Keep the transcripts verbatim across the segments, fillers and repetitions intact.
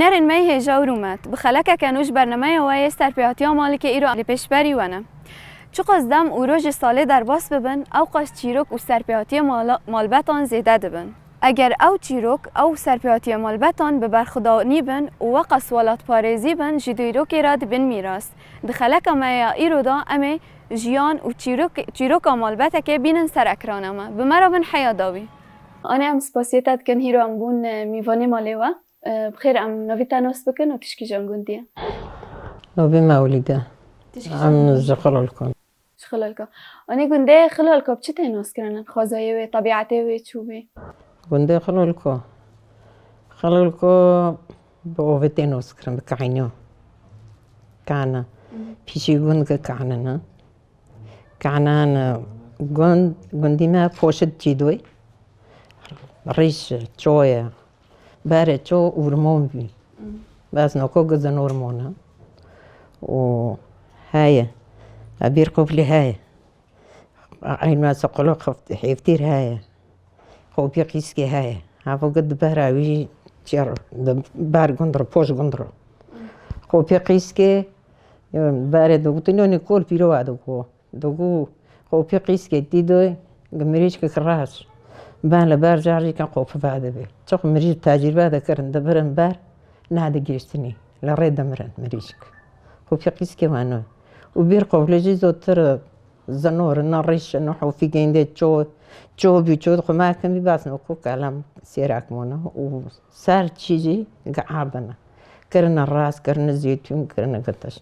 Herên me yê hêja û rûmet, bi xelekeke nû ji bernameya we yê Serpêhatiya Malikê îro li pêşberî we ne. Çiqas dem û rojê salê derbas bibin, ewqas çîrok û serpêhatiyê mala-, malbetan zêde dibin. Eger ew çîrok, ew serpêhatiyê malbetan bi berxwedanî bin û weqas welatparêzî bin, ji dîrokê re dibin mîras. Di xeleka me ya îro de em ê jiyan û çîrok-, çîroka malbetekê bînin ser ekrana me. Bi me re bin heya dawî. Anê em spasiyê te dikin hîro em bûn, e, mîvanê malê we. E, bi xêr em navî te nas bikin û tişkî jan gundî ye. Navê me Ewlîd e. Tişkî jan Em gundî. Ji Xilalko. Ji Xilalka. Anê gundê Xilalka bi çi tê nas kirin? Xwezayê wê, tebîetê wê çû bê? Gundê Xilalko. Xilalko bi ovê tê nas kirin, bi kaynî. Kane. Hı. Pîşî gund ki kane ne. Kane ne. Gund, gundî me poşet çî doy. Rîş, çoye. Berê ço ûrmon bî. Hı. Bes noko gizin ûrmon e. Û heye. Ebîr quflî heye. Eyn me soqolo xeft-, hêftîr heye. Xopî qîskê heye. Havo gid di bera wî çêr, di ber gund re, poş gund re. Xopî qîskê, berê digotin, yonî kol pîro wa digo. Digo, xopî qîskê dî doy, gi mirîşkek rast. Ben li ber carî ken xopî vadibe. Çiq mirîş tecrîbe dikirin, dibirin ber, nedigihiştinî. Li rê dimirin mirîşk. Xopî qîskê wano. Û bîr qoflê jî zotir Zinor, na rîş, na hofî gêndê ço, ço bî, ço xwe me kin bî, bas no ku kelem sêrak mona û ser çî jî gi'ardine. Kirine rast, kirine zêtûn, kirine gitiş.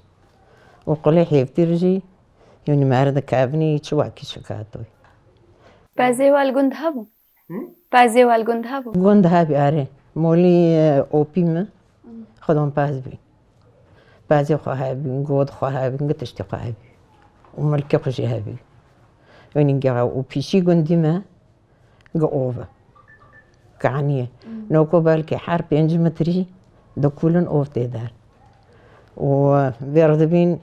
Û qulê hêvtîr jî, yonî meri de kevinî çi wekî şikatoy. Pezê wel gund hebû? Hı? Pezê wel gund hebû? Gund hebî, erê. Molî, e, opî mi? Xwedon pez bî. Pezê xwe hebî, god xwe hebî, gi tiştê xwe hebî. Û milkê xwe jî hebî. Yonî geha û pîşî gundî me, gi ov e. Kaniyê. Hmm. Noko belkî her pênc metrî dikulin ov tê der. Û vêr dibîn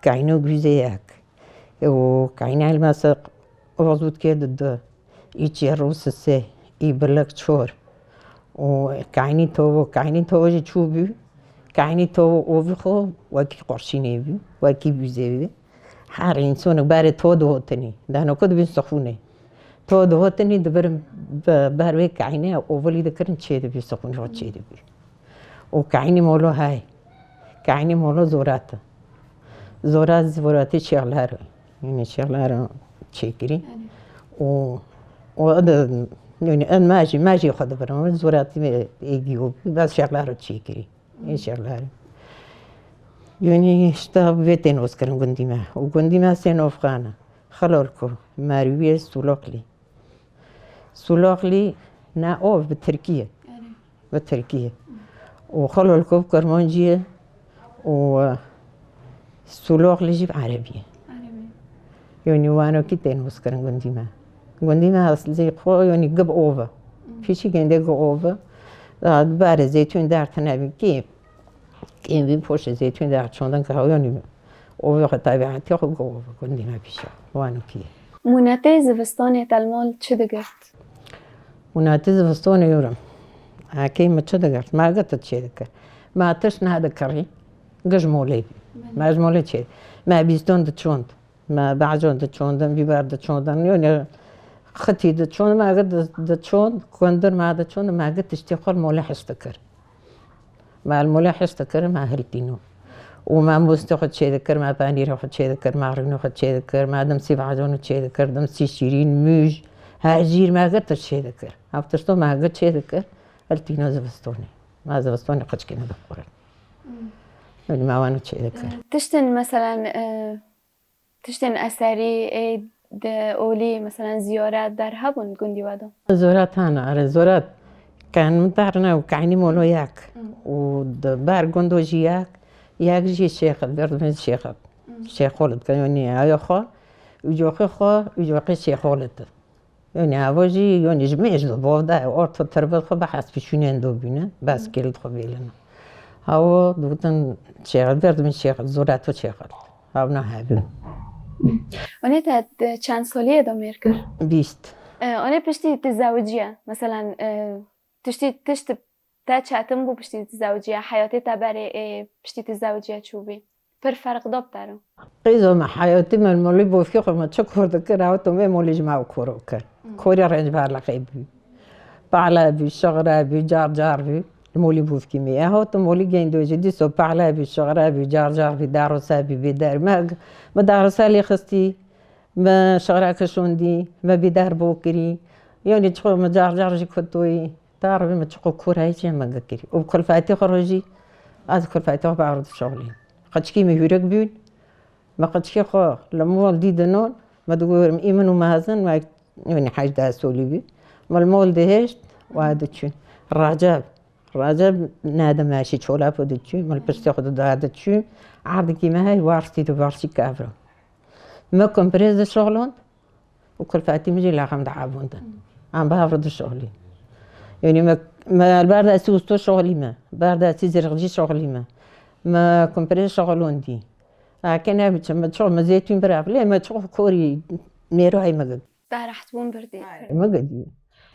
Kayno güzeyek. Û kayna elmasek ozut kê di du. Î çêr û sisê, î bilek çor. Û kaynî tovo, kaynî tovo jî çû bû. Kaynî tovo ovî xo wekî qorşînê bû, wekî bûzê bû. Her însonek berê to dihotinî. Dano ku dibîn sixûnê. To dihotinî dibirin bi ber wê kaynê ovilî dikirin çê dibî, sixûnê xo çê dibî. Û kaynî molo hay. Kaynî molo zorat. Zorat, zoratî şexler. Yanî şexler çêkirî. Û, û ed, yanî ed majî, majî xwe dibirin. Zoratî êgî û bes şexler çêkirî. Ê şexler. Yanî işte vê tên oz kirin gundî me. Û gundî me sê nofxan e. Xilolko, Merwiyê, Suloqlî. Suloqlî ne ov bi tirkî ye. Erê. Bi tirkî ye. Û Xilolko bi kurmancî ye. Û, e, Suloqlî jî bi erebî ye. Erebî. Yonî wanokî tên oz kirin gundî me. Gundî me eslî xwe yonî gib ov e. Pîşî gêndê gi ov e. Di barê zeytûn dertine bî kêm. Kêm bî poşê zeytûn der çondin ki hew yonî. Ovê xwe tabiatê xwe go gundî me pîşe. Wano pî. Mûnetê zivistanê te li mal çi digirt? Mûnetê zivistanê yorim. Ekê min çi digirt? Me git çê dikir. Me tişt nedikirî. Giş molê bî. Me ji molê çê. Me bîston diçond. Me be'con diçondin, bîber diçondin. Yonî xitî diçond, me git di-, diçond, kundir me diçond, me git tiştê xwe li molê hişt dikir. Me li molê hişt dikir, me hiltîno. Û me mûstê xwe çê dikir, me penîrê xwe çê dikir, me rînê xwe çê dikir, me dimsî be'conê çê dikir, dimsî şîrîn, mûj, hejîr, me gir tişt çê dikir. Ev tişto me gir çê dikir, hiltîno zivistonê. Me zivistonê qiçkî nedixwarin. Hmm. Yanî me wan çê dikir. Tiştin meselen, e, Tiştên eserî ê di olî, meselen, ziyaret der hebûn gundî we de? Zorat hene, erê, zorat. Ken min tarine û kaynî molo yek. Hmm. Û di ber gundo jî yek, yek jî şêxit, berdimê şêxit. Hmm. Şêxolit, ke yonî ayo xwe, ucoxê xwe, ucoxê şêxolit. Yonî avo jî, yonî ji mêj do bovda, orto tirbet xwe bi hespî şûnên do bîne, bes Hmm. kilit xwe bêlin. Hawo, digotin, şêxit, berdimê şêxit, zorato şêxit. Hevna hebû. Anê te, te çend salî ye de mêr kir? Bîst. E, anê piştî tu zewiciye, meselen, e, tiştî, tişt Te çetin bû piştî tu zewiciya, heyatê te berê ê piştî tu zewiciya çûbî? Pir ferq da bi te re. Qîzo me heyatî me li molî bofkê xwe me çi kor dikir, ew tu vê molî ji me ew kor kir. Korê renc berleqê bû. Pale bû, şixre bû, car car bû. Li molî bofkî me. Eho tu molî geyndojî dîso pale bû, şixre bû, car car bû, darose bû, bê der. Me, me darose lê xistî, me şixre kişandî, me bê der bo kirî. Yanî çiqo me car car jî kutoyî. Ta revî me çiqo kor heyî çê me girkirî. Û kulfetê xwe rojî, ez kulfetê xwe bi ewro dişoxlî. Qeçkî me hûrek bûn. Me qeçkê xwe li mol dî dinon, me digorim, î min û mezin, me, yanî hejdeh solî bî. Me li mol dihêşt, wa diçûn. Receb, Receb nede me şî çolap û diçûn, me li piştê xwe dida diçûn. Erdikî me hey warstî di warşî kevro. Me komprêz dişoxlond û kulfetî min jî lexem diabûndin. Em bi hev re dişoxlîn. Yanî me, me li ber destî usto şoxlî me, ber destî zirxicî şoxlî me. Me komprêz şoxlondî. Eke ne biçim, me çok, me zeytun bira, lê me çok korî mêro hay me gid. Te reht bûn birdî. Me gidî.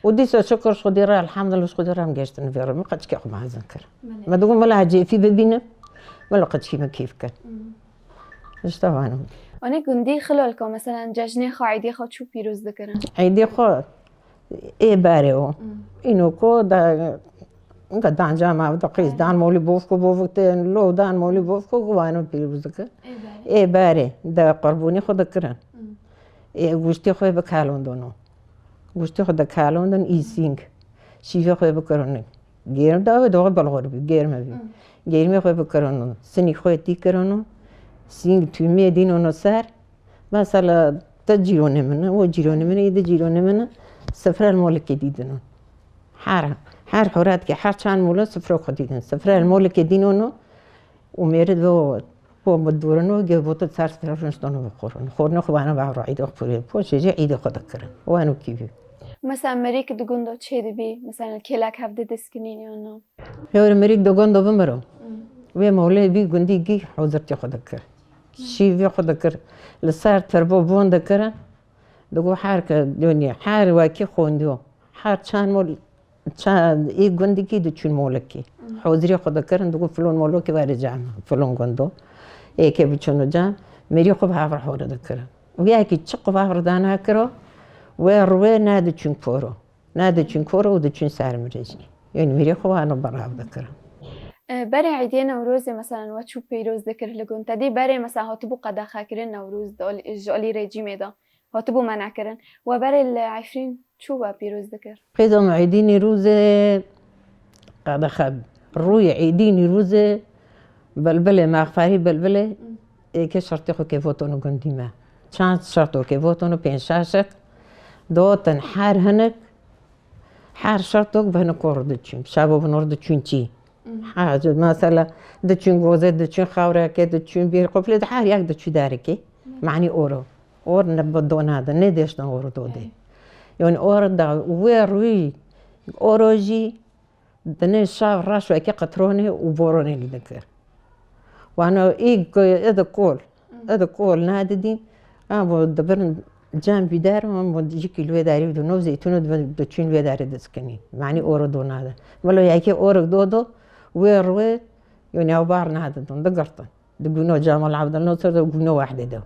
Û dîsa şukur ji Xwedê re, elhamdulillah ji Xwedê re em geştin vê re. Me qeçkê xwe mezin kir. Me digot, me la cêfî bibînim, me la qeçkî me kêf kin. Hmm. Ji te vano. Anê gundî xilal ka, meselen cejnê xwe, eydê xwe çû pîroz dikirin? Eydê xwe ê berê o. Hmm. Îno ko da, inka dan cama da qîz, dan molî bovko bovik tên, lo dan molî bovko guwano pîroz dikir. Ê berê. Ê berê, de qurbûnî xwe dikirin. Hmm. Ê goştê xwe bi kalon dono. Goştê xwe de kalon din î sîng. Şîvê xwe bikirin. Gêrm da wê doxê belxor bî, gêrme bî. Hı. Gêrmê xwe bikirin. Sinî xwe tî kirin. Sîng tûmê dîn ono ser. Mesela te cîronê min, o cîronê min, ê de cîronê min. Sifre li molikê dî dino. Her, her horatkê, her çand molo sifre xwe dî din. Sifre li molikê dîn ono. Û mêrê dibe, bo bi dûrino, ge bo tu ters ters niştono bi xorino. Xorino xwe bana ba ro îdê xwe pûrê. Po şêjê îdê xwe dikirin. Wano kî bî. Mesela merîk di gundo çê dibî, mesela kêlek hevdî diskinîn ya na? Hewr merîk di gundo bimiro. Hmm. Wê molê bî gundî gî hozirtî xwe dikir. Şîvê xwe dikir. Li ser tirbo bon dikirin. Digo her ke, yanî her wekî xondiyo. Her çand mol Ça-, ê gundikî diçûn molekî. Hı. Hozirê xwe dikirin, digot, "Filon molokî were cem, filon gundo." Êkê biçûno cem, mêrî xwe bi hev re hore dikirin. Û yekî çi xwe bi hev re dana kiro, wê rûyê ne diçûn koro. Ne diçûn koro û diçûn ser mirê jî. Yanî mêrî xwe wano bi hev dikirin. E, berê Eydê Newrozê, meselen, we çû pîroz dikir li gund? Te dî berê, mesela, hatibû qedexe kirin Newroz di al-, ji alî rejîmê de. Hatibû menekirin. We berê li Efrîn çû we pîroz dikir? Qîzom Eydî Nîrûzê qedexe bû. Rûyê Eydî Nîrûzê belbilê, mexferî belbilê, êkê şertê xwe kê votono gundî me. Çend şerto kê votono, pênc şeşek. Dotin her hinek, her şertok bi hinek or diçûn. Şabo bin or diçûn çî. Ha, mesela, diçûn gozê, diçûn xewreke, diçûn bîr quflê, her yek diçû derekê. Manî oro. Or ne bi do nade, ne deştin or do de. Yanî or da wê rûyî oro jî dinê şav reş wekî qitronê û boronê lî dikir. Wano î ê di kol. Ê di kol nadidîn, em bo dibirin cem vî der, em bo jikî li wê derî di nov zeytûno diçûn wê derê diskinî. Manî oro do nade. Milo yekê orek do do, wê rûyê, yanî ew bar nadidin, digirtin. Digûno Cemal Abdel Nasir de gûno wehdê de.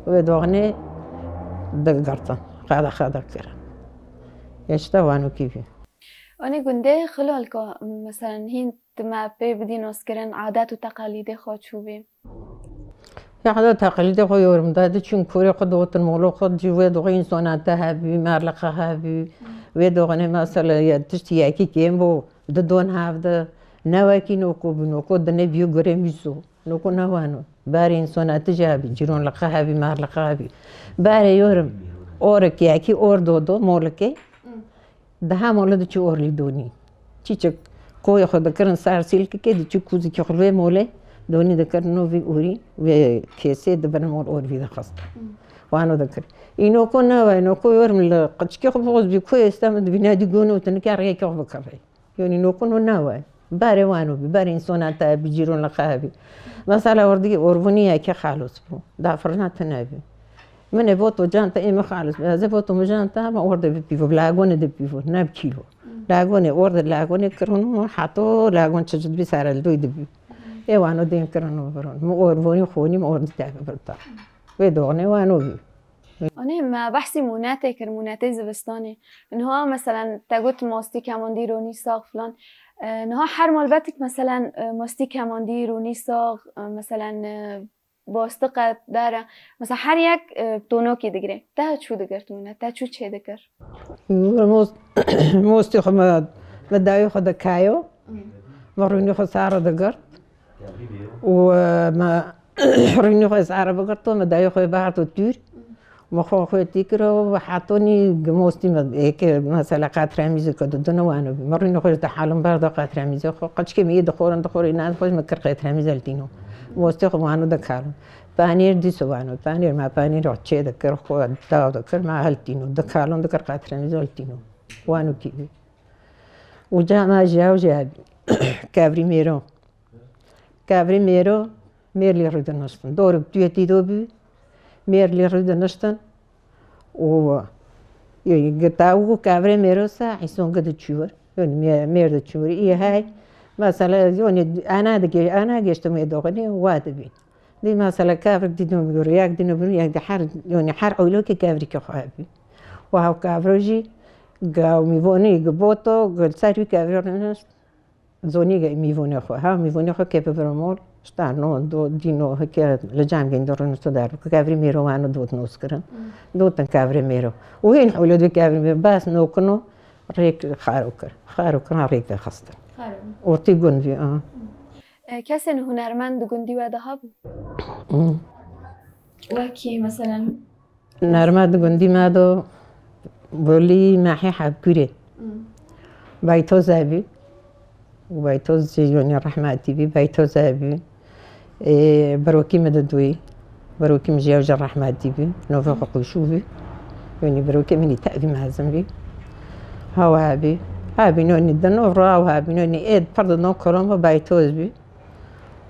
Wê doxinê digirtin. Xada xada kirin. Îşte wano kî bî. Anê gundê xilal ka, meselen, hîn tu me pê bidî naskirin, adet û teqelîdê xwe çû bî? Ya xwe teqelîdê xwe yorim de, diçûn korê xwe dotin molo xwe, cî wê doxê însona te hebî, merliqe hebî. Wê doxinê mesela ye, tiştî yekî kêm bo, di don hev de. Ne wekî noko bû, noko dinê bîyo gurê mîso. Noko ne wano. Berê însona te jî hebî, cîron liqe hebî, merliqe hebî. Berê yorim, orek yekî or do do, molikê. Di hema li diçû orlî donî. Çîçik koyê xwe dikirin ser sîlkikê, diçû kûzikê xwe vê molê donî dikirin, no vî orî, vê kêsê di bin mol or vî dixist. Wano dikir. Îno ko nawe, îno ko yorum li qiçkê xwe bixoz bî, koyê êste min dibîne dî gono tinike rêyekê xwe bikirê. Yanî nokun û nawe. Berê wano bî, berê însona te bî, cîron li xehe bî. Mesela ordî, orvûnî yekê xalos bû. Da firna tune bî. Min ê voto can te ê min xalos bî. Ez ê voto min can te, ama orde bi pîvo, bi lagone de pîvo, ne bi kîlo. Lagonê, orda lagonê kirin û heto lagon çi ji dibî sare li doy dibî. Ê wano dên kirin û birin. Mi or vonî xonî mi ordi te birta. Wê doxnê wano bî. Anê me behsî mûnetê kir, mûnetê zivistanê. Niha meselen te got mastî kemandî ronî sax filan. E, niha her malbetik meselen, e, mastî kemandî ronî sax, e, meselen, e, Bostiqe, dere. Mesela her yek, e, tonokî digire. Te çû digirt mûne, te çû çê dikir? Mos-, mostî xwe me, me dayê xwe de kayo. Hmm. Me rûnî xwe sare digirt. Û, e, me rûnî xwe sare bigirto, me dayê xwe biharto tûr. Me xwe xwe tî kiro, hetonî mostî me, êke mesela qetremîzê ke didine wan bî. Me rûnî xwe ji de halim berda qetremîzê xwe. Qeçkê me yê dixorin, dixorin, înan xwe ji me kir qetremîz heltîno. Mostê xwe wano de kalon. Panêr dîso wano. Panêr ma panêr çê dikir, xwe daw dikir, ma heltîno. De kalon dikir qetremîz heltîno. Wano kî bî. Û cama jiyaw jî hebî. Kevrî mêro. Kevrî mêro, mêr lê rû diniştin. Doruk tuyê tî do bû, mêr lê rû diniştin. Û, yê, gita û kevrê mêro se, îson gi diçû wir. Yonî mê-, mêr diçû wir. Î hey, mesela, yonî, ana dige-, ana geştim ê doxinê, wa dibîn. Dî mesela kevrik dîno bû, yek dîno bû, yek dî her, yonî her oylokê kevrikê xwe hebî. Wa hev kevro jî, gaw mîvonî, gi boto, gi ser wî kevro rinişt. Zonî ge mîvonê xwe. Ha, mîvonê xwe kê bibiro mol. Şta no, do, dîno, heke li cem gên do rûnişto der. Ku kevrî mêro wano dot nos kirin. Hmm. Dotin kevrê mêro. Û hîn hewle dê kevrî mêro. Bes nokino rêk xaro kir. Xaro kir, ha rêk vexistin. Xaro. Ortî gund vî, a. E, kesên hunermend di gundî we de hebû? Hmm. Wekî, meselen, Nerme di gundî me do, bolî mehê Hevkûrê. Hmm. Baytoz hebî. Û Baytoz jî yonî rehmetî bî, Baytoz hebî. Ê, birokî min di duyî. Birokî min jî ew jî rehmetî bî. Novê xwe qûşû bî. Yonî birokê min î tevî mezin bî. Hawa hebî. Hebî nonî di nov ra hawa hebî nonî ê pir di no kolombo Baytoz bî.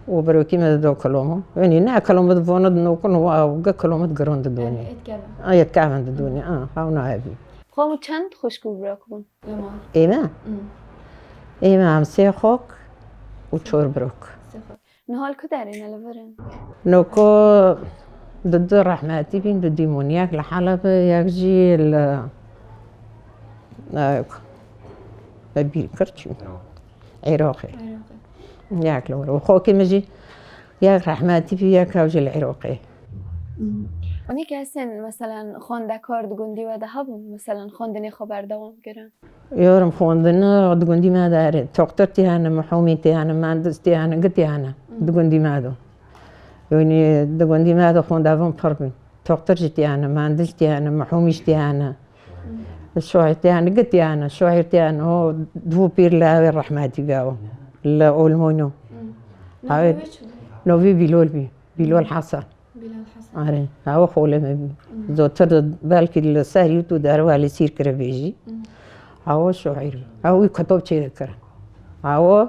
Û birokî me dido kilomo. Yanî ne kilomo di vona di nokin û ew ge kilomo di giron di donê. Etkevin. Ay, etkevin di donê. A, hewna hebî. Xwe çend xwişk û birok bûn li mal? Ê me? Hmm. Ê me em sê xok û çor birok. Sê xok. Niha li ku derê ne, li vir in? Noko di du rehmetî bîn, di dî mûn. Yek li Helebê, yek jî li, e, me bîr kir çû. Iraqê. Iraqê. Yek li wir. Û xokê min jî yek rehmetî bî, yek ew jî li Iraqê. Hmm. Anî kesên, meselen, xwendekar di gundî we de hebûn? Meselen, xwendinê xwe berdewam kirin? Yorim xwendin di gundî me de here. Toxtir tê hene, mihûmî tê hene, mendis tê hene, gi tê hene. Hmm. Di gundî me de. Yanî di gundî me de xwendevan pir bûn. Toxtir jî tê hene, mendis tê hene, mihûmî jî tê hene. Şoîr tê hene, gi tê hene, şoîr tê hene, o dû pîr li ew ê rehmetî be o. Li Olmoyno. Hmm. Ew ê Novê çi bû? Novî Bîlol bî. Bîlol Hesen. Bîlol Hesen. Are, ew xolê me bî. Hmm. Zotir belkî li ser YouTube derva li sîr kire bêjî. Hmm. Ew şoîr bî. Ew wî kitob çêdikir. Ew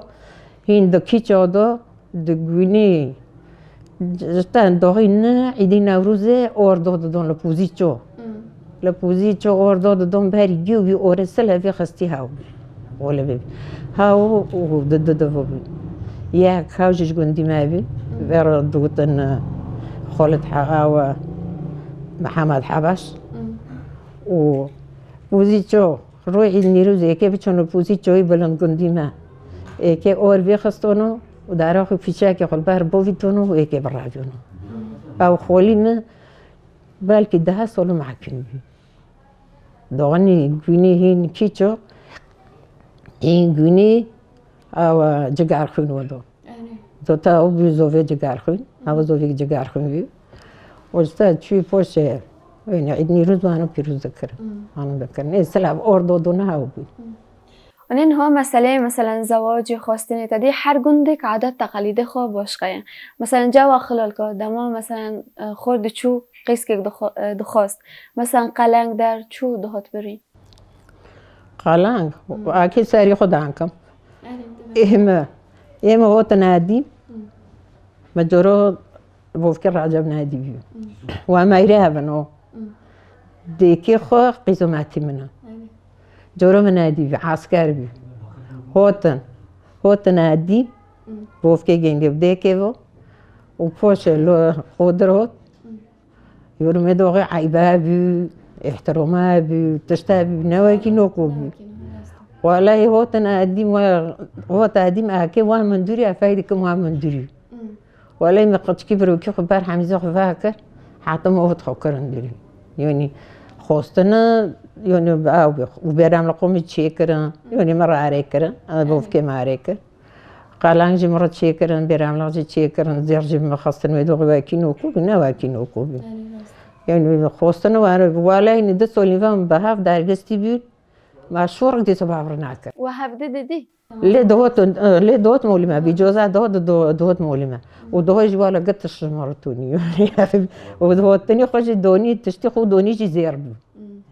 hîn di kîça de Di gunî ji te doxî ne, îdî Newrozê ordo didon li Pûzîço. Hmm. Li Pûzîço ordo didon berî giyo wî orê silevê xistî hew bî. Olê bî. Hew û di di di bû. Yek hew jî ji gundî me bî. Hmm. Vero digotin, e, Xolid He-, ew, e, Mihemed Hebeş. Hmm. Û Pûzîço Rûyê nîrûzê êkê biçono pûzî çoyî bilind gundî me. Êkê or vêxistono û dara xwe fîçekê xwe li ber bovîtono û êkê biraviyono. Ew xolî min belkî deha solo mehkûm bî. Doxinî gûnî hîn kîço, hîn gûnî ew cigerxwîn we do. Erê. Zota ew bû zovê cigerxwîn. Hı. Ew zovê cigerxwîn bû. Û ji te çûyî poşê, wêne Îd Nîrûz wano pîroz dikirin. Hı. Wano dikirin. Ê silav ordo do niha ew bû. Hı. Û niha meseleyê, meselen, zewacê, xwestinê te dî her gundek adet teqelîdê xwe başqa ye. Meselen, cawa xilalka dema, meselen, e, xor diçû qîskek dixwe-, e, dixwest. Meselen, qeleng der çû dihat birîn. Qeleng, Hmm. akê serî xwe dankim. Erê, dime. Ê me, ê me hotin edî. Hmm. Me coro bovkê Receb nedî bî. Hmm. Wa meyre hebin o. Hmm. Dêkê xwe qîzometî min e. Erê. Coro min edî bî, esker bî. Hotin. Hotin edî. Bovkê gêndê bi dêkê vo. Û poşe lo qodir hot. Yorumê doxê eybe bû, ihtirome bû, tişte bû, ne wekî noko bû. Welehî hotin edî, hot edî me eke wan min dûrî, efey dikim wan min dûrî. Welê min qiçkî birokî xwe ber hemîzê xwe vekir, heta min ot xwe kirin dirî. Yanî xwestine, yanî ew bê. Û bêremliqo min çêkirin, yanî min re erê kirin, em bovkê min erê kir. Qelenk jî min re çêkirin, bêremliq jî çêkirin, zêr jî min xwestin wê doxê wekî nokû bî, ne wekî nokû bî. Yanî xwestine were, welê nî du solî ve min bi hev dergistî bî, me şûrik dîsa bawer nakir. We hevdî didî? Lê dihot, lê dihot molîme bî, coza dihot, dihot molîme. Û dihot jî wala gitiş ji min re tonî. Û dihot tenê xwe jî donî, tiştî xwe donî jî zêr bû.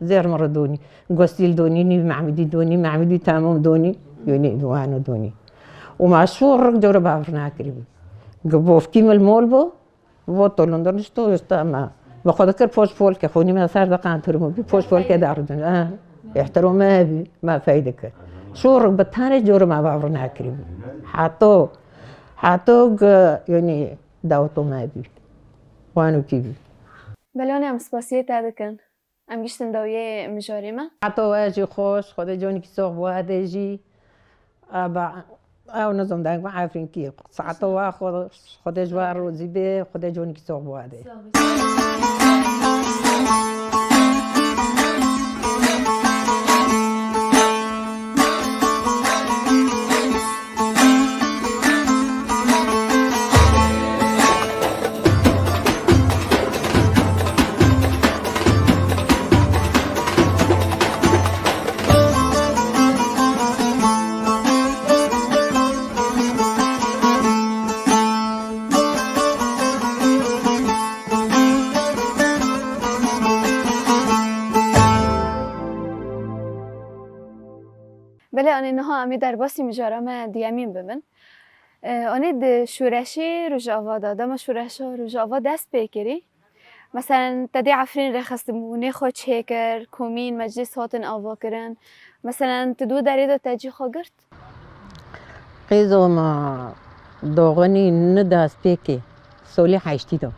Zêr min re donî. Gostîl donî, nîv Mehmedî donî, Mehmedî temam donî. Yonî wano donî. Û ma şûr rik cewre bawer nakirî bû. Gi bofkî mil mol bû. Vo to London, işte, işte me. Me xwe dikir poş polke, xwe nîme ser de qantir bû. Bî poş polke de ardin. Ha. Ihtirom me hebî, me fey dikir. Şûr bi tenê cor me bawer nakirî bû. Hato, hato g-, yanî dawto me bî. Wanokî bî. Belanê em spasiyê te dikin. Em giştin dawiyê mijarê me. Hato we jî xweş, Xwedê canekî sox bi we de jî. Aba, ew nizom deng bi Efrînkî. Saeto we xweş, Xwedê ji we rozî be, Xwedê canekî sox bi we de. Belê, anê niha em ê derbasî mijara me duyemîn bibin. E, anê di şoreşê Rojava de, dema şoreşa Rojava dest pê kirî, meselen, te dê Efrîn rêxistin bû, nê xwe çêkir, komîn, meclîs hatin avakirin. Meselen, tu di wî derê de te cî xwe girt? Qîzo me doxinî ni dest pê kê. Solê heştî de.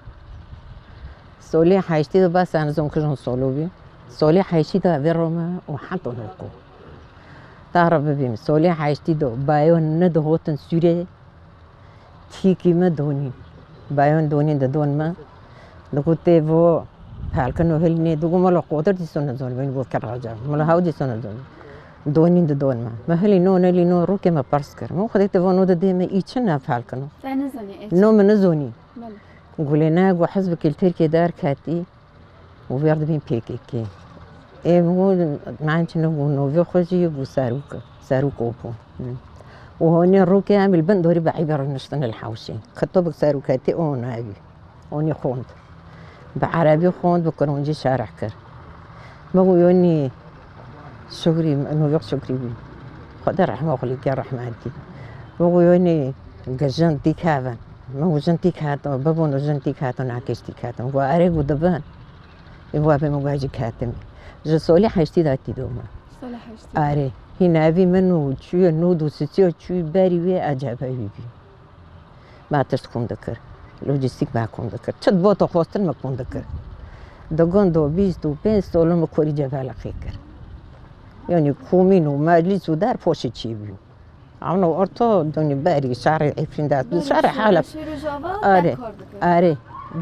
Solê heştî de bes ez nizom kijan solo bî. Solê heştî de vê rome û heta noko. Tara bibîm. Solê heştî de bayon ne dihotin sûrê. Tîkî me donî. Bayon donî de don me. Digo tê vo pelkin û hilnê. Digo mala qodir dîso nizon. Bîn vo keraca. Mala haw dîso nizon. Donî de don me. Me hilî no, nelî no, rûkê me pers kir. Me xwedê te vo no de dê me î çi ne pelkin o. Te nizonî, ê çi? No me nizonî. Belê. Gulê ne, gu hizbekî li Tirkiyê derketî û vêr dibîn P K K. Ê min got, me çi ne got, novê xwe jî got serok, serok û bû. Û honê rokê em li bin dorî bi eybê rûniştin li hewşê. Kitobek seroketî û navî. Onî xwend. Bi erebî xwend, bi kurmancî şerh kir. Min got, yonî Şukrî, min got, Şukrî bî. Xwedê rehma xwe lê ke rehmetî. Min got, yonî gi jin tîk hevin. Min got, jin tîk hatin, bibûn û jin tîk hatin, nakêş tîk hatin. Got, erê, got, dibin. Ê, got, bê min got, ez jî ketim. Ji solê heştî de tî doma. Solê heştî. Erê. Hîn evî min û çûye nod û sisiya çûyî berî wê ez cebheyî bî. Me tişt kom dikir. Lojîstîk me kom dikir. Çi bo te xwestin me kom dikir. Di gund de bîst û pênc solo me korî cebheleqê kir. Yanî komîn û meclîs û der poşê çêbû. Ewno orto donî berî şarê Efrîn de, şarê Halep. Şêrojava Arê, te kar dikir. Arê.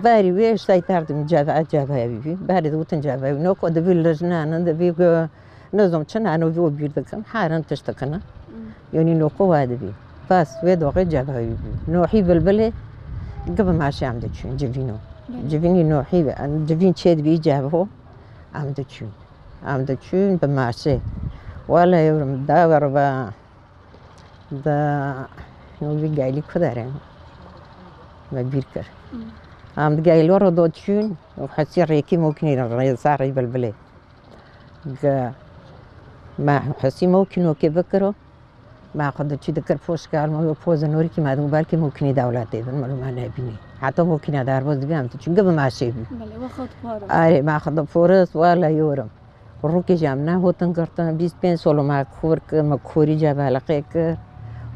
Berî wê seyterdim cebhe, cebheyî bî. Berî diwtin cebheyî. Noko dibî lijnenin, dibî gu-, nizom çi nano vî o bîr dikim. Herin tişt dikine. Yanî noko we dibî. Bes wê doxê cebheyî bî. Nohî bilbilê gibi maşê em diçûn civîno. Belê. Civînî nohî, civîn çê dibî cebho, em diçûn. Em diçûn bi maşê. Wele ewrim dawer ve. Da, no vî geylî ku dere? Me bîr kir. Em di geylo re do çûn, û hesî rêkî mokînî re, rêza rê bilbilê. Ge, me hesî mokîno ke bikiro, me xwe di çî dikir poşka, me wê poze norîkî me dibû, belkî mokînî dewletê bin, me me nebînî. Heta mokîna derbas dibî, em diçûn, ge bi maşê bî. Belê, we xwe diparin. Arê, me xwe diporis, wele yorim. Rokê jî em nehotin girtin, bîst pênc solo me xwir kir, me korî cebeleqê kir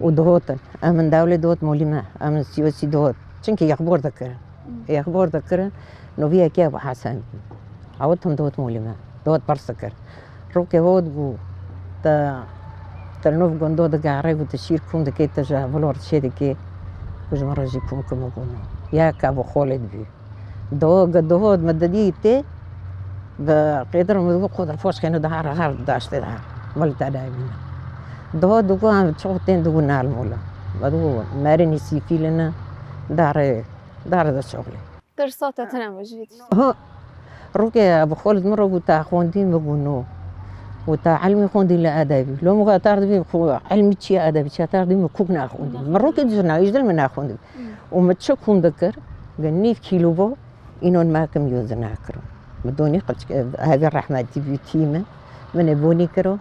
û dihotin. Em min dewlê dihot molî me, em min siyosî dihot. Çimkî yexbor dikirin. Hmm. Yexbor dikirin, noviyekê Ebu Hesen bû. Ew tim dihot molî me, dihot pirsi kir. Rokê hot bû, te, te nov gundo digerê û te şîr kûm dikê, te ji hevalor çê dikê, ku ji min re jî kûm kir, min got no. Yek Ebu Xolid bû. Doge dohot me didî tê, bi qêdir min digot, "Xwedar foş xêne, dihar her daştê dihar." Mil te dayê bîne. Dohot digot, "Em çiqo tên?" Digot, "Nal mola." Me digot, "Merînî sîfîlî ne, dare, dare de şoxlê." Tirsa te tune bû ji vî tiştî? Ha, rokê Ebu Xolid min re got, "Ta xwendî?" Min got, "No." Got, "Ta ilmî xwendî li edebî?" Lo min got, "Tar dibî xwe ilmî çi ye, edebî çi ye?" Tar dibî min kûk naxwendî. Min rokê dijna îjdil min naxwendî. Û min çi kûn dikir, gi nîv kîlo bo, înon me kim yo zina kirin. Min donî qilçik, hevî rehmetî bî tî min, min ê bonî kiro,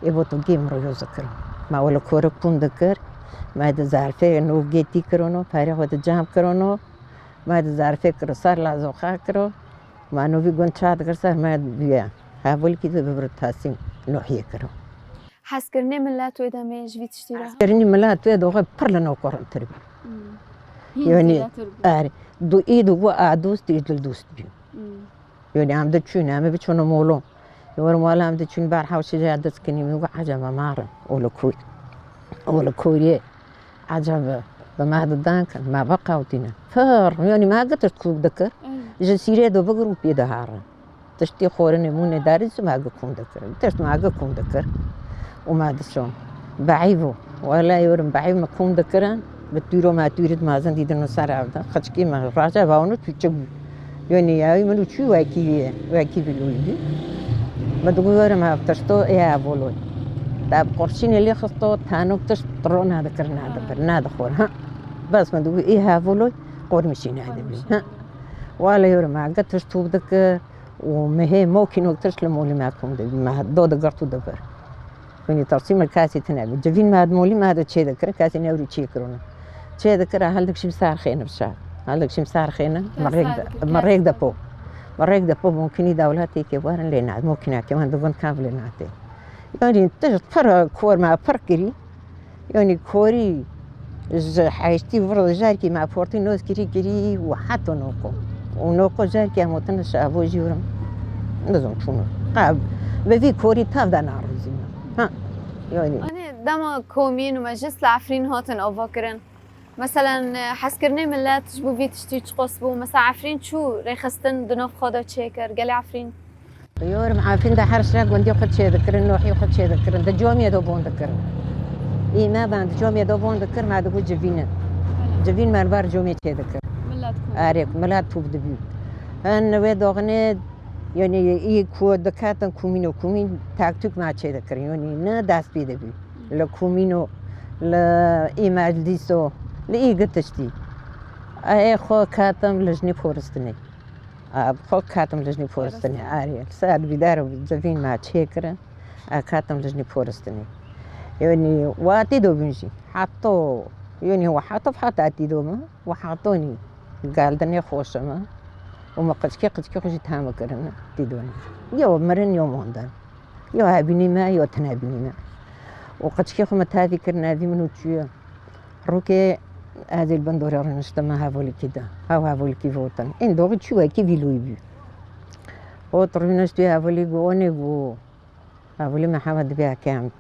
ê bo tu gê min ro yo zikiro. Ma wele korik kûn dikir, ma di zarfê nû gê tî kirono, perê xwe di cam kirono, ma di zarfê kiro, ser lazo xa kiro, ma nû vî gund ça dikir ser, ma bîye. Hevolkî di bibir tasîn Nuhiyê kiro. Hezkirinê milet wê demê ji vî tiştî re? Hezkirinî milet wê doxê pir li nokor tir bî. Hmm. Hîn Yanî, zêdetir bû. Erê, du î du gu a dost, î dil dost bî. Hmm. Yanî em diçûn, em biçûn molo. Yor mala em diçûn ber hewşê ya dest kinî, min got, "Eceba marin, o li koy, o li koyê." Ecebe, bi me didan kin, me veqewtîne. Pir, yanî me gi tişt kûk dikir, Eyni. Ji sîrê do bigir û pê diharin. Tiştî xorinê mûnê darî ji me gi kûn dikir. Tişt me gi kûn dikir. Û me dişon. Beî bû. Wele yorim beî me kûn dikirin. Bi tûro me tûrî di mezin dîdin û ser ev de. Xiçkî me raja va û çûçik bû. Yonî ya min û çû wekî, wekî vî lûlî. Me digot werim ev tişto ê evoloy. Te bi qurşînê lê xisto, tenok tişt tiro nadikir, nadibir, nadixwar. Ha. Bes me digot ê evoloy, qormişî nadibî. Ha. Wale yorim ege tişt tûb dikir û mihê mokîno tişt li molî me kom dibî. Me do digirt û dibir. Hûnî tirsî min kesî tune bî. Civîn me di molî me di çê dikir, kesî newrî çê kirûne. Çê dikir, hel dikşîm ser xêne bişa. Hel dikşîm ser xêne, min rêk de, min rêk de po. Min rêk de po, mumkinî dewletê ke werin lê ne, mumkine ke min di gund kav lê natê. Yanî tişt pir kor me pir kirî. Yanî korî ji heştî vir û jarkî me portî noz kirî kirî û heta noko. Û noko jarkî em otin şavo jî wirim. Nizim çûno. Qab, bi vî korî tav de narozî me. Ha, yanî. Anê dema komîn û meclis li Efrîn hatin avakirin. Meselen, hezkirinê milet ji bo vî tiştî çiqas bû? Mesela Efrîn çû rêxistin di nav xwe de çêkir, gelê Efrîn? Yorim Efrîn de her şe gundî xwe çêdikirin, nohî xwe çêdikirin. Di comê de bon dikirin. Î me ben di comê de bon dikir, me digot civînin. Civîn me li ber comê çêdikir. Milet ku. Erê, milet tûb dibî. Hin wê doxinê, yanî î ku diketin kumîno, kumîn tek tûk me çêdikirin. Yanî ne dest pê dibî. Li kumîno, li î meclîso, li î gi tiştî. Ê xwe ketim li jinî poristinê. A, xwe ketim li jinî poristinê. Arê, ser bîdar û civîn me çêkirin. A, ketim li jinî poristinê. Yanî, wa tî do bin jî. Hato, yanî, wa hato hata tî do me. Wa hato nî. Geldinê xweşe me. Û me qiçkî, qiçkî xwe jî tame kirine. Tî do ne. Yo mirin, yo mondan. Yo hebînî me, yo tine bînî me. Û qiçkî xwe me tevî kirine, evî min û çûye. Rokê ez ê li bin dorê rûniştime hevolikî de. Hew hevolikî votin. Ên doxî çû wekî vîloyî bû. Hot rûnişt wî hevolî got, onê got. Hevolî me hewa dibê eke em,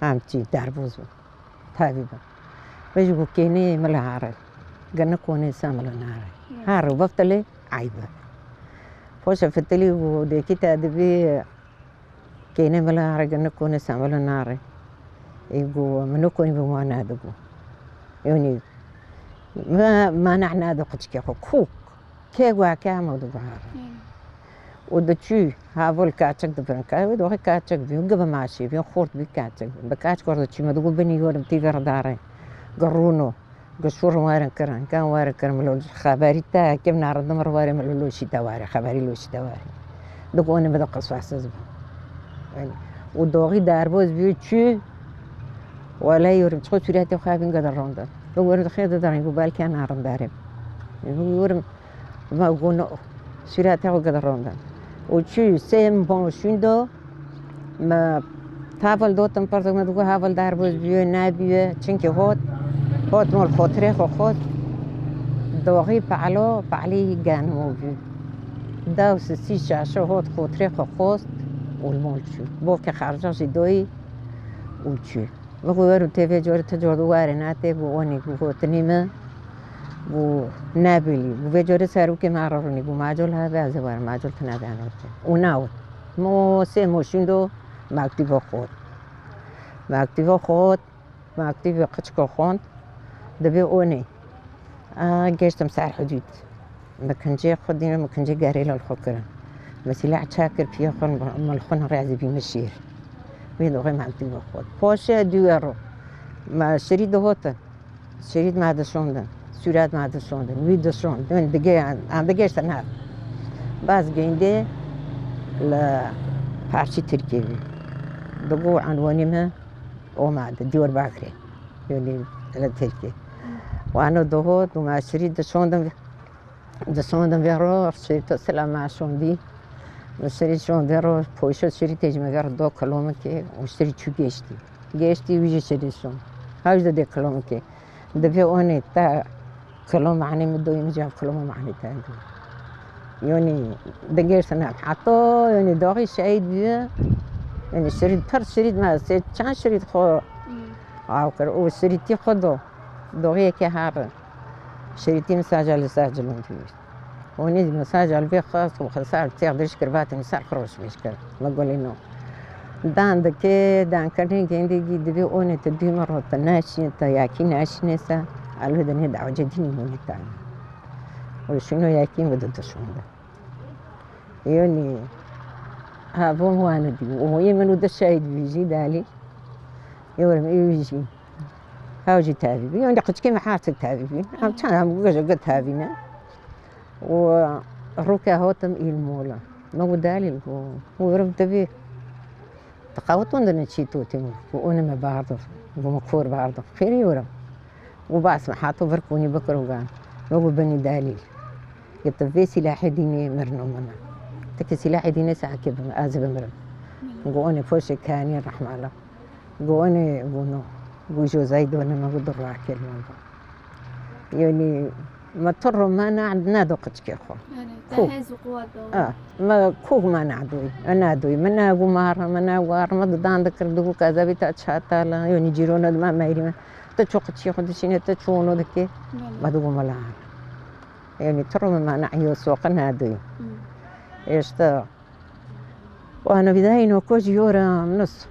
em çî derboz bû. Tevî bû. Vê jî got kênê mila here. Gene konê se mila nare. Her û biftilê eyb e. Poşe fitilî got, dekî te dibê Kêne mila re, nikone semelo nare. Ê go, min nikoni bi wana digo. Yonî, me, mana nade quçikê xwe. Kûk. Kê go ke hema digo hare. Û diçû, havol kaçik dibirin. Ka wê doxê kaçik bî, gibi maşî bî, xort bî kaçik bî. Bi kaçik were diçû, me digo binî yorim tî girdare. Girûno. Gişûr werin kirin, kan werin kirin, milo xeberî te, kim narindim re were, milo loşî te were, xeberî loşî te were. Digonî min de qiswesiz bû. Yanî, û doxî derboz bû çû, wele yorim, çiqo sûretê xwe bîn gede rondin. Bi werim xê de derin, bu belki narin derim. Yorim, ma gono, sûretê xwe gede rondin. Û çû, sêm bon şûn do, Me heval dotin pirtik, me digot heval derbas bûye, nebûye, çimkî hot, hot mol xotirê xwe xwest, doxî pehlo, pehlî genmo bû. Dew sisî şaşe hot xotirê xwe xwest û li mol çû. Bokê xerca jî doyî û çû. Min got, wero tê vê corê, ti cor di warê nate, got, onê, got, gotinî min, got, nebêlî. Got, vê corê serokê me re rûnî, got, macol hebe, ez ê werim, macol tune be, nate. Û newt. Mo sê mo şûndo, mektûba xwend. Mektûba xwend, mektûbê qiçko xwend, dibê onê. A, gêştim ser hidûd. Min kincê xwe dîne, min kincê gerêla li xwe kirin. Min sîleh çek kir piyê xwe, min li xwe rêzî bî min şêr. Wê doxê mektûba xwend. Paşê dû ero. Me şirît dihotin. Şirît me dişondin. Sûret me dişondin. Wî dişond. Min digê, em digêştin hev. Bas gêndê li parçî Tirkiyê bî. Digo enwanî me Omad, Diyarbakirê. Yanî li Tirkiyê. Wano doho, dûma şirî dişondin, dişondin vê ro, şirî to selam me şondî. Şirî şondê ro, poşo şirî tê ji me vê ro do kilomekê û şirî çû gêştî. Gêştî wî jî şirî şon. Hew jî dê kilomekê. Dibê onê te Kilom manê min doyî, min cevab kiloma manê te doyî. Yonî digêrtin em. Heta yonî daxî şehîd bûye. Yonî şirît, pir şirît me, sê çend şirît xwe Hmm. av kir. Û şirîtî xwe do. Doxiyekê herin. Şirîtî min saca li ser cilon dûr. Onî min saca li vê xwest û xwe ser têx dirîj kir, vatê min ser xwe roj mêj kir. Me golê no. Dan dike, dan kirinê gêndê gî dibê onê te dû min ro te neşîne, te yakî neşîne se, alû de ne dawece dînî monî te. O şûno yakî mi de dişûn de. Yonî, ha, bo mi wane dî. O yê min û de şehîd bî jî dalî. Ê werim ê wî jî. Hew jî tevî bî. Yonî qiçkê mi her tik tevî bî. Em çend em gece ge tevî ne. O roke hatim îl mola. Me got, Delîl, got, werim te bî. Teqawutûn dine çî totî min. Got, onê me bardo. Got, me kor bardo. Xêrî werim. Got, bas me hato vir konî bikir û gan. Me got, binî Delîl. Got, tu vê sîlahê dînê mirino min e. Ti ki sîlahê dînê se eke bim-, ez bimirim. Got, onê poşê kenî rehmala. Got, onê, got, no. Got, jozayî done me got, du rakê li min bû. Yanî, me tu ro me ne, nedo qiçkê xwe. Yanî, te Ku? hez û quwet do. A, me kûk me nedoyî. E, nedoyî. Me ne gu mar, me ne war, me didan dikir, digu kezebî te çatala. Yanî, cîrona di me meyrî me. Te ço qiçkê xwe dişîne, te ço ono dike. Belê. Me digu me la. Yanî, tu ro me me ne, yo soqe nedoyî. Hmm. Îşte, wana bidayî no ko jî yora nus.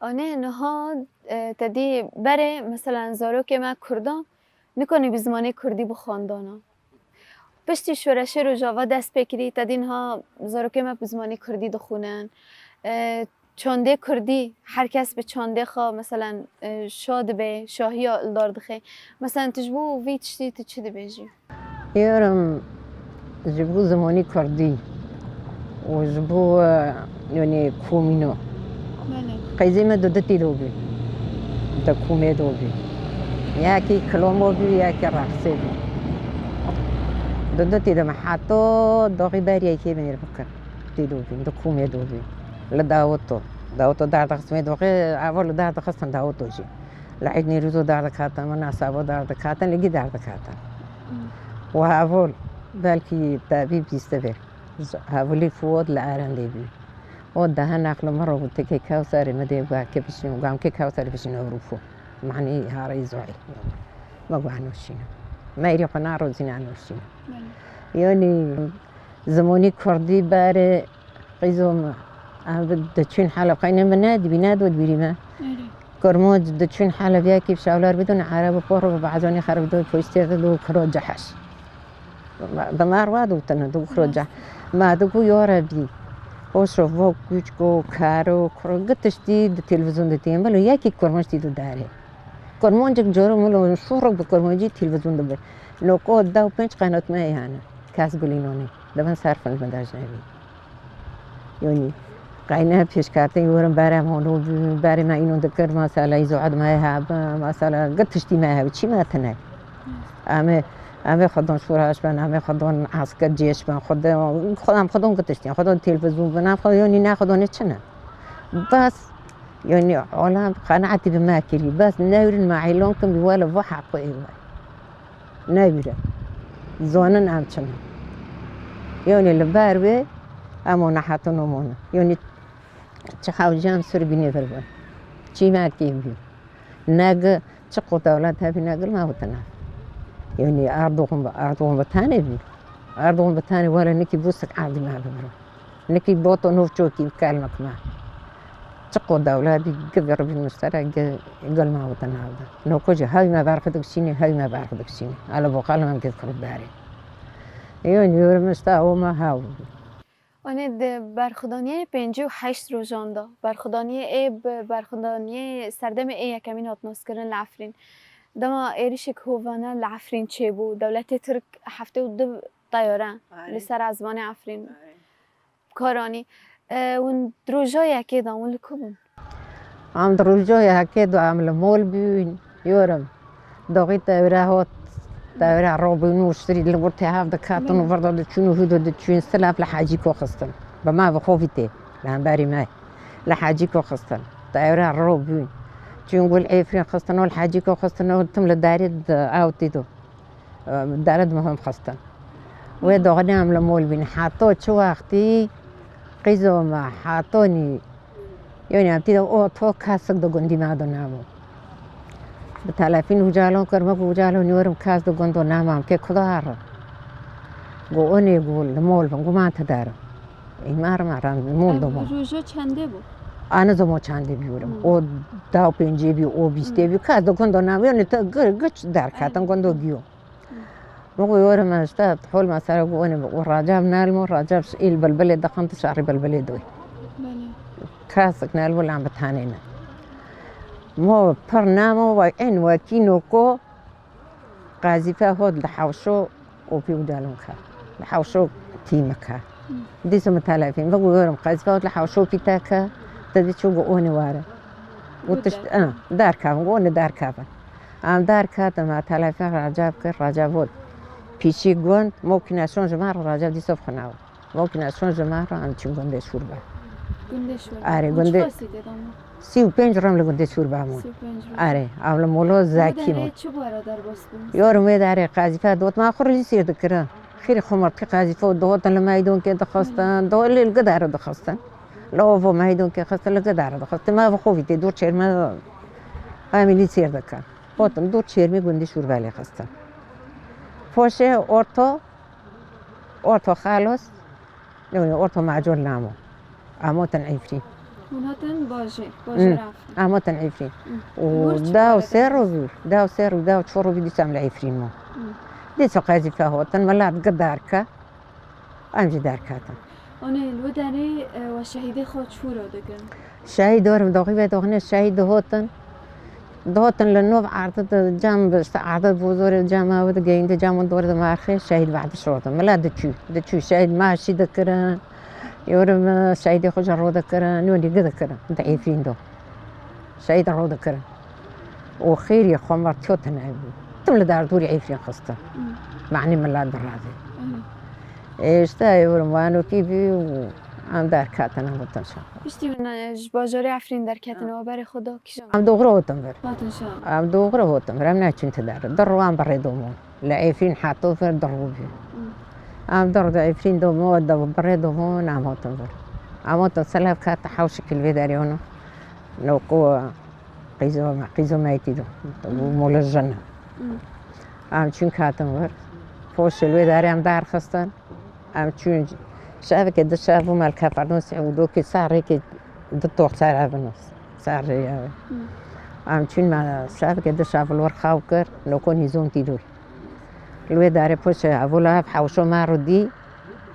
Anê niha, e, te dî berê, mesela, zarokê me Kurdan nikanî bi zimanê Kurdî bixwendana. Piştî şoreşê Rojava dest pê kirî, te dî niha zarokê me bi zimanê Kurdî dixwînin. E, çandê Kurdî, her kes bi çandê xwe, meselen, e, şa dibe, şahiya li dar dixe. Meselen, tu ji bo vî tiştî tu çi dibêjî? Êrim ji bo zimanî Kurdî û ji bo, e, yanî komîno. Belê. Qeyzê me du du tî do bî. Di komê do bî. Yekî Kilomo bî, yekî Rexsê bî. Du du tî de me heta doxî beriyekê mêr bikin. Tî do bî, di komê do bî. Li Dawito. Dawito derdixistimê doxê, eva li derdixistin Dawito jî. Li Eîd Nîrûzû derdikatin, min Esabo derdikatin, li gî derdikatin. Hmm. Û hevol, belkî te bî bîste bê. Hevolî Fuad li Erendê bî. O dehe neqli min ro got, tikê Kewserê min dê got, ke bişîn, û gamkê Kewserê bişîn Ewropo. Manî hareyî zoyê. Me got, eno şîne. Me êrî xwe narozîne, eno şîne. Belê. Yanî, zimonî Kurdî berê Qîzo me, em diçûn Heleb, xeynê min nedibî, nedot bîrî me. Erê. Kurmanc diçûn Heleb, yekî bi şawlar bidon, Ereb û por bi bazanê xerib do, poştê de do kiro ceheş. Bi me re dotine, do kiro ceh-, Rast. Me digo, ya Rebî, hoş ro, vo kûçko, karo, kuro, gi tiştî di televîzyon de tê, milo yekî kurmanc tî do derê. Kurmancek coro milo şûrek bi kurmancî televîzyon de be. Loko dew pênc qenat me hene. Kes gulî nonê. Di bin ser film de jî nevî. Yanî, qeyne pêşketê werin berê me hûn û berê me înon dikir, mesela îzoet me hebe, mesela gi tiştî me hebe, çî me tine. Em ê, em ê xwedon şûreş bin, em ê xwedon esker cêş bin, xwedon, xwedon, xwedon gi tiştî, xwedon televîzyon bin, em xwedon, yanî ne xwedonê çi ne? Bas, yani, olam qenaetî bi me kirî. Bas newrin me îlan kin bi wele va heqo ê we. Newire. Zonin em çi ne. Yani, li ber wê em ona hetin omone. Yani, çi hewcan sir bînê vir bin. Çî me kê bî. Negi çi qo dewlet hebî negil me witine. Yani, Erdogan bi, Erdogan bi tenê bî. Erdogan bi tenê wele nikî bû sik erdî me bibiro. Nikî boto nûv çokî kelmek me. Çiqo dewletî gi vir bî mustera gi gil me wite navde. Noko jî hewî me berxwe dikşînî, hewî me berxwe dikşînî. Ele bo xal me gid xirû berê. Yûn yûr mişta o me hew. Anê di berxwedaniyê pêncî û heşt rojan de, berxwedaniyê ê bi berxwedaniyê serdemê ê yekemîn hat naskirin li Efrîn. Dema êrişek hovane li Efrîn çêbû, dewletê Tirk heftê û du teyare Arê. Li ser ezmanê Efrîn Arê. Kar anî. E, hûn di roja yekê de hûn li ku bûn? Em di roja yekê de em li mol bûn, yorim. Doxî tewre hot, tewre robûn û şirî li wir tê hev dikatin û vir de diçûn û hû de diçûn, silav li Hecîko xistin. Bi me bi xwe vî tê, li hemberî me. Li Hecîko xistin. Tewre robûn. Çûn gul Efrîn xistin û li Hecîko xistin û tim li derê di ew tî do. Dere di muhim xistin. Wê doxinê em li mol bîn. Heto çi wextî qîzo me hetonî, yonî em tî de o to kesik di gundî me do namo. Bi telefîn Ucalon kir, me got, Ucalon, yorim kes di gundo nema, em kê kuda herin. Go onê go li mol bin, go man ti derim. Îmar me ran li mol do bû. Roja çendê bû? Ani zomo çendê bî yorim. Hmm. O da û pêncê bî, o bîstê bî, kes di gundo nema, yonî ti gi-, giç derketin gundo giyo. Min got, "Were me işte hol mesele got, wene û Recep nelmo, Recep îl bilbilê dixin, tu şarî bilbilê doy." Belê. Kesik nelmo lan bi tanê ne. Mo pir nemo, we en wekî noko qezîfe hot li hewşo û pî û dalon ke. Li hewşo tîmike. Dîso min telefîn, bi got, "Were qezîfe hot li hewşo pî te ke, te dî çû got, wene were." Got, "Tişt, derkevin." Eh, derkevin, got, wene derkevin. Em derketin, me telefon Recep kir, Recep got, "Pîşî gund, mokîne şon ji me re." Recep dîsa xwe nawe. Mokîne şon ji me re, em çûn gundê Şûrbe. Gundê Şûrbe. Arê, gundê. Çi wextî tê de mû? Sî û pênc rem li gundê Şûrbe mû. Sî û pênc roj. Arê, ew li molo zekî mû. Çi bû re derbas bûn? Yorim wê derê qezîfe dot, me xwe rî sêr dikirin. Xêrî xwe mirtî qezîfe û dotin li meydonkê dixistin, do lê li gidare dixistin. Li ovo meydonkê xistin, li gidare dixistin. Me bi xwe vî tê dor çêrme, em lî sêr dikin. Gotin, "Dur çêrmî gundî Şûrbelê xistin." Poşê orto, orto xalos, yani orto macol namo. Em otin Efrîn. Hûn hatin bajê, bajêr Efrîn. Em otin Efrîn. Û da û sê rû bû, da û sê rû, da û çor rû bû dîsa em li Efrîn bû. Dîsa qezîfe hotin, milet gi derke. Em jî derketin. Anê, li wê derê, e, we şehîdê xwe çû re dikin? Şehîd orim doxî ve doxine şehîd dihotin. Dihotin li nov erdî di cem bi, işte, erdî bozorê cem ew digeyîndi, cem û dor di merxê şehîd verdiş rotin. Mila diçû, diçû şehîd meşî dikirin. Yorim, e, şehîdê xwe ji ro dikirin, nûnî gi dikirin. Di Efrîn do. Şehîd ro dikirin. Û xêrî xwe mertiyo tine bû. Tim li derdorî Efrîn xistin. Hı. Manî milet bi razê. Hı. Ê, işte, ê, wir wanokî bî û em derketin, em gotin şax. Piştî min, e, ji bajarê Efrîn derketin, Hı. we berê xwe da kîjan? Em doxre hotin vir. Hatin şax. Em doxre hotin vir, em neçûn ti der. Di ro em bi rê domon. Li Efrîn heto vir di ro bî. Hı. Em di ro di Efrîn domon, di bi rê domon, em hotin vir. Em hotin selev kete hewşik li vê derê ono. Noko Qîzo me, qîzo me yekî do. Û mola jin e. Em çûn ketin vir. Poşê li wê derê em derxistin. Em çûn şevekê di şev bû me li Keferdon Seûdokê serrêkê di tox ser ev bûn. Serrê ev. Em çûn me şevekê di şev li wir xew kir. Noko nîzon tî doy. Li wê derê poşê evola ev hewşo me rû dî.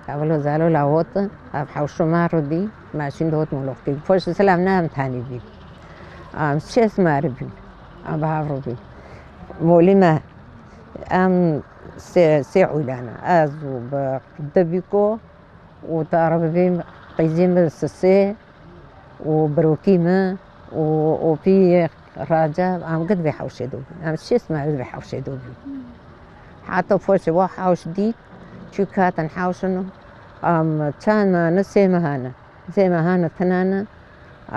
Evola zalo la hot, ev hewşo me rû dî, me şîn dot moloxkî. Poşê sila em ne em tenî bîn. Em şêst merî bîn. Em bi hev rû bîn. Molî me, em sê, sê uylane. Ez û bi dibîko û tarabibîm qîzî min sisê. û birokî min û opî Receb, em gid vê hewşê de bûn. Em şêst merî vê hewşê de bûn. Heta poşê wa hewş dît, çû ketin hewşin, em çend mehane, sê mehane. Sê mehane tinane,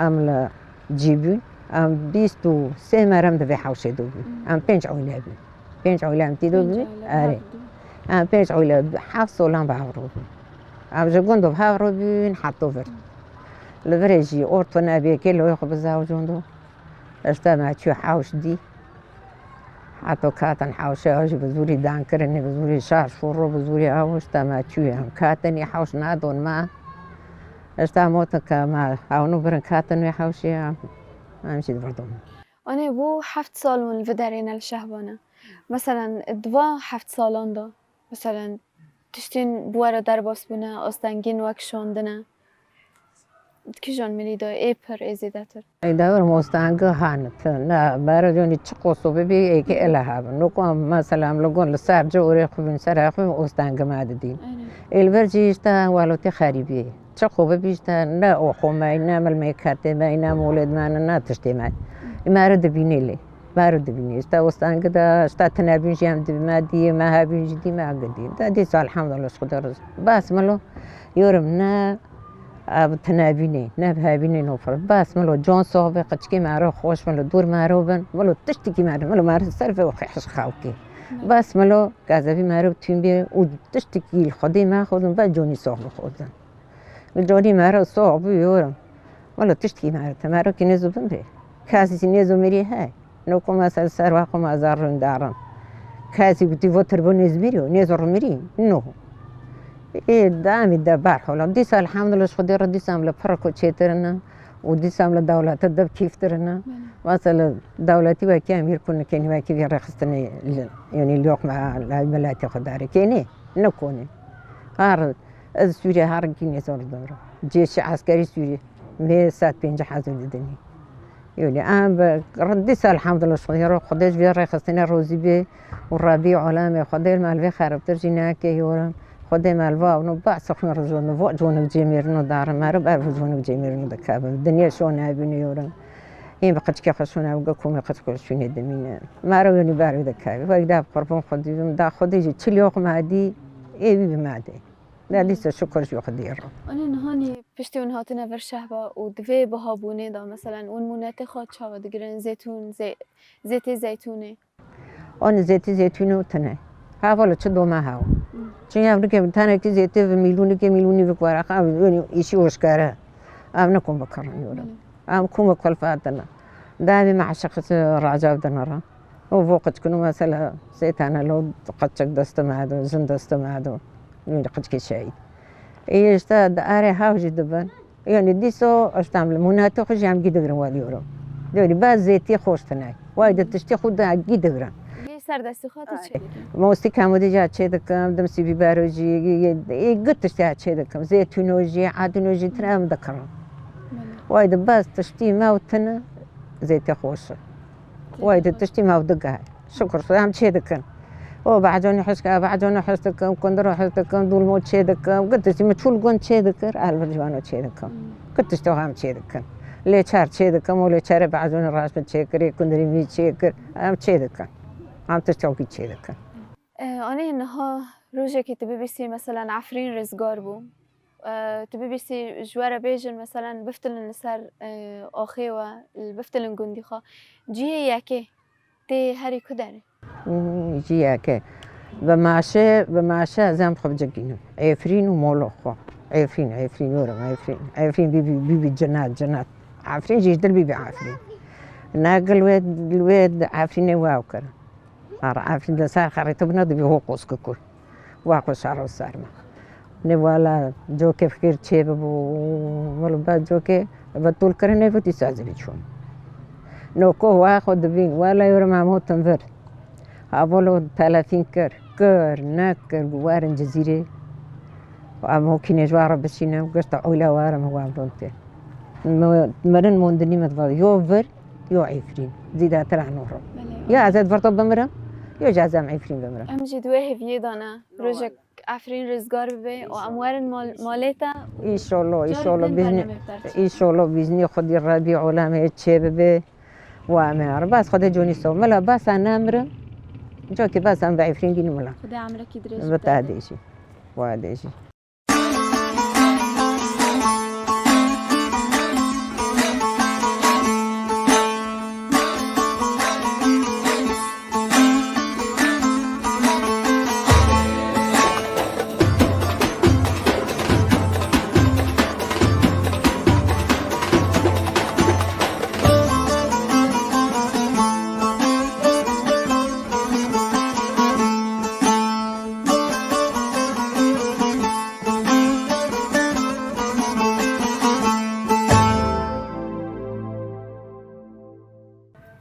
Em li cî bûn, em bîst û sê merem di vê hewşê de bûn. Em pênc oyle bûn. Pênc oyle em tî de bûn. Erê. Em pênc oyle heft solan bi hev re bûn. Em ji gund û bi hev re bûn heto vir. Li virê jî orto nebê kê li wê xwe bi zewcon do. Îşte me çû hewş dî. Heto katin hewşê, ew jî bi zûrî dan kirinê, bi zûrî şar şûro, bi zûrî ew, îşte me çûye em katinî hewş nadon me. Îşte em gotin ke me hewno birin katin wê hewşê, em, em jî divirdon. Anê bû heft sal hûn li vê derê ne li Şehba ne. Meselen, di va heft salan de, meselen, tiştên bi we re derbas bûne, astengên we kişandine. Di kîjan milî de ê pir, ê zêdetir? Ê dewir mostangi han, ne, bere conî çi qoso bibî, ê ki ele hebin. Noko em, mesela, em li gon li ser ci orê xwe bin, ser xwe bin, ostangi me didîn. Aynen. Ê li vir jî işte welotê xerîbî. Çi xwe bibî işte, ne oxo me, ne milmeketê me, ne molêd me, ne tiştê me. Ê me re dibînê lê. Me re dibînê. İşte ostangi de, işte tinebîn jî em di-, me dî, me hebîn jî dî, me em didî. De dîsa elhamdulillah ji Xwedê re. Bas milo, yorum ne, ev tinebînê, ne bi hebînê nofir. Bas milo, can sox be, qiçkê me re xweş, milo dûr me re bin, milo tiştekî me re, milo me re ser ve xeş xawkê. Bas milo, gazevî me re tûn bê û tiştekî li Xwedê me xwedin, be conî sox bi xwedin. Li conî me re sox bû, yorum. Wela tiştkî me re, te me re kî nêzo bin bê. Kesî nêzo mirî hey. No ku me ser, ser wa xwe me zar rûndarin. Kesî gotî, "Vo tirbo nêz mirî, nêzo rimirî." No. Ê, demî de berhola. Dîsa elhamdulillah ji Xwedê re dîsa em li pir ku çêtirine û dîsa em li dewlete de kîftirine. Bele. Mesela dewletî wekî em hîr ku nikenî wekî vê rêxistinê li, yanî li yok me, li miletê xwe darê kenê. Nikonê. Har Ez Sûriyê her gînê zor dor. Cêşî eskerî Sûriyê. Mê sed pêncî hezî didinî. Yolî em bi ridî se elhamdulillah şuxulî ro Xwedê ji vê rêxistinê rozî bê û Rebî alemê Xwedê me li vê xeribtir jî neke yorim. Xwedê me li va û behsa xwîn rijin û va conik cêmêrin û darin me re ber bi conik cêmêrin û dikevin. Dinya şo nebîne yorim. Hîn bi qiçkê xwe şûne ew ge komê qiçko şûnê dimîne. Me re yonî ber wî dikevî. Wek de bi qurban xwe dîbim. Da Xwedê jî çil yok me dî, ê wî bi me dê. Ne lîse şukur ji Xwedê re. Anê nihanî piştî hûn hatine vir Şehba û di vê bihabûnê de, meselen, hûn mûnetê xwe çawa digirin? Zêtûn, zê-, zêtê zeytûnê? Anî zêtî zeytûnê û tine. Hevala çi doma hewa. Hı. Çi ev nike tenekî zêtê bi mîlûnikê, mîlûnî bi kwara, ev, yanî îşî hoşkare. Ev nikom bikirin yorim. Hı. Ev kom kulfatine. Devê me eşiq racav dinere. O vo qiçkino mesela sê tane lo qiçik destê me do, jin destê me do. Yanî qiçkê şehîd. Ê işte di erê hev jî dibin. Yanî dîso işte em li mûnetê xwe jî em gî digirin welî oro. Yanî bes zêtî xweş tine. Way de tiştê xwe de gî digirin. Yê ser destê xwe tu çê dikin? Mostî kemodî jî çê dikim, dimsî bîbero jî, yê, yê, yê gî tiştê çê dikim. Zêtûno jî, edûno jî tine em dikirin. Belê. Way de bes tiştî me û tine zêtê xweş e. Way de tiştî me û digeh. Şukur xwe em çê dikin. O becanî hişk, becanî hişk dikim, kundiro hişk dikim, dûlmo çê dikim. Gitiştî min çûl gund çê dikir, elbir civano çê dikim. Hmm. Gitiştî em çê dikin. Lêçer çê dikim, o lêçerê becanî raşt çê kirî, kundirî mî çê kir. Em çê dikin. Em tiştokî çê dikin. E, anê niha rojekî tu bibîsî, meselen, Efrîn rizgar bû. E, tu bibîsî ji we re bêjin, meselen, biftilin li ser, e, axê we, li biftilin gundî xwe. Cihê yekê tê herî ku derê? Hmm, cihê yekê. Bi maşe, bi maşe ez em xwe bicigînim. Efrîn û molo xwe. Efrîn, Efrîn, yorim, Efrîn. Efrîn bî, bî, bî, bî cinet, cinet. Efrîn jî ji dil bî, bî Efrîn. Ne gil wê, wê Efrînê we ew kir. Ar Efrîn de ser xerîtibûna dibî ho qoskikû. Wa xwe şaro ser me. Ne wala cokê fikir çê bibû, wala ba cokê bi tûl kirinê bi dîsa zilî çûn. No ko wa xwe dibîn, wala yorim em hotin vir. Havolo telefîn kir, kir, nekir, gu werin Cizîrê. Em hokî nêj wa re bişînin, gişta oyla werim wa bûn tê. Mi-, mirin mondinî mi diva, yo vir, yo Efrîn. Zîdetir eno ro. Belê. Ya ez ê di vir de bimirim, yo jî ez ê em Efrîn bimirim. Em jî di wê hêviyê de ne. Rojek Efrîn rizgar bibe û em werin mal-, malê te. Înşallah, înşallah, bîznî, înşallah, bîznî Xwedî Rebî olemê çê bibe. Wa me ar bas Xwedê conî so. Mila bas a nemirim. Cokî bas em bi Efrîn gînim mila. Xwedê emrekî dirêj bide. Bi te dê jî. Wa dê jî.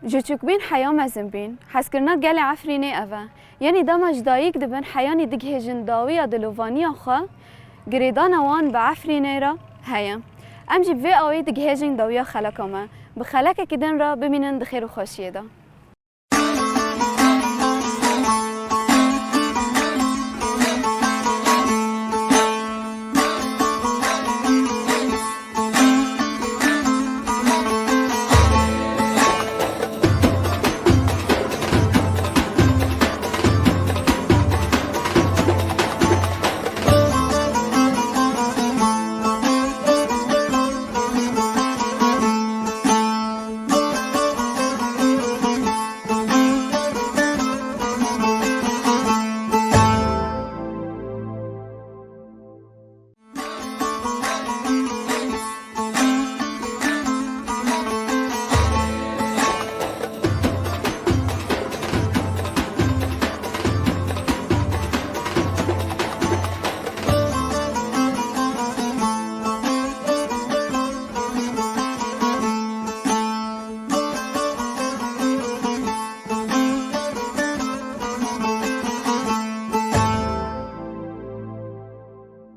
Ji çûkbîn heya mezinbîn, hezkirina gelê Efrînê ev e. Yanî dema ji dayik dibin, heyanî digihêjin dawiya dilovaniya xwe, girêdana wan bi Efrînê re heye. Em jî bi vê awê digihêjin dawiya xeleka me. Bi xelekekî din re bimînin di xêr û xweşiyê de.